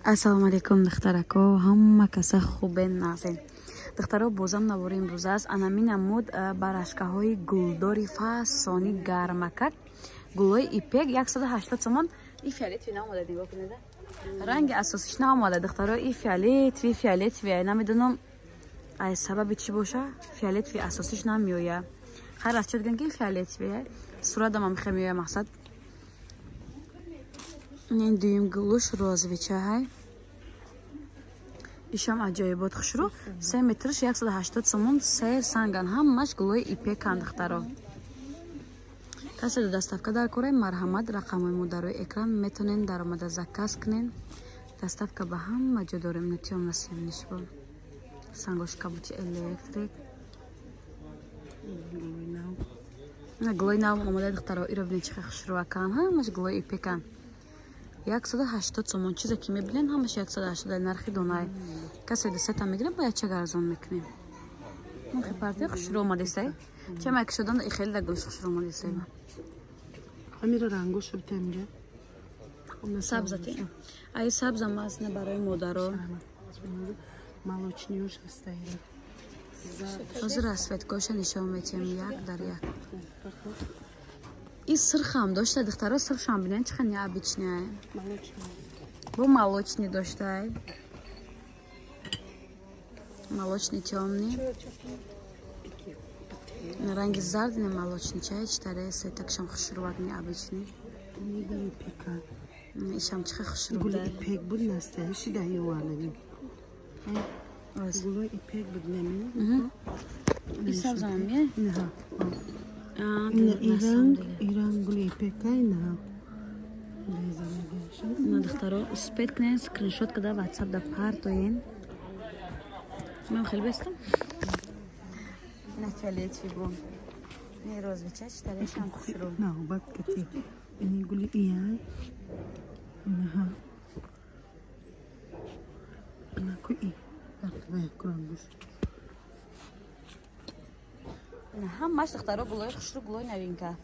Ассалому алайкум, духтарако, ҳама каса хубен, нағзен. Духтаро, бозам навори имрӯз аст. Анами намуд барашкаҳои гулдори фасони гармакак, гулҳои ипек 180 сомон. И фиолетовый наомада, нигоҳ кунед, ранги асосиш наомада, духтаро. И фиолетовый, фиолетовый, намедонам, ай сабаби чӣ боша, фиолетовый асосиш намеоя. Хайр, аз чӣ диган ки фиолетовый суратам ам хе меоя. Мақсад, ин дуюм гулуш розовый чаҳай, ишам аҷоибот, хушрӯ. Се метрш 180 сомон. Сер санган, ҳамаш гулои ипекан, духтаро. Касе до доставка дар кораи, марҳамат, рақамҳои мо дар рӯи экран, метонен даромада заказ кунен. Доставка ба ҳама ҷо дорем. Натиём насимнишбо сангош кабути электрик, гулои нав омода, духтаро. Иро бинед, чӣ хушрӯакан, ҳамаш гулои ипекан. 180 сомон. Чизе ки мебинен, ҳамаш 180 нархи донай. Касе дусета мегирем, бояд чак арзон мекунем. Мухи партия хушрӯ омадесай, чама кишодан и хеле да гулш хушрӯ омадесай. Амира, рангошу битемге. Сабзати, ай сабзам аст, не, барои модаро. Молочный ёш ҳастаира. Ҳозир расцветка ша нишон метиҳем як дар як. И сирхам дошта, духтаро, сирхшам бинен, чӣ хел необычный. Бо молочный доштай, молочный тёмный, ранги зард, не, молочный чай читаре сетакшам хушрувак, необычный. Ишам чӣ хушру. Гули ипек буд, настоящий да ёвардаги. Гулои ипек буд, нами. И сабзам е. Ина иранг, иранг гули ипека ина. На, духтаро, успеть кунен, скриншот када ватсап да партоен. Ман хеле бестам. На фиолетовый бу. Не, розовый чай читарешам хушру. Навбат кати. Ини гули ия. Наха. Ана ку и. Рангуш. Ҳамаш, духтаро, гулои хушру, гулои новинка.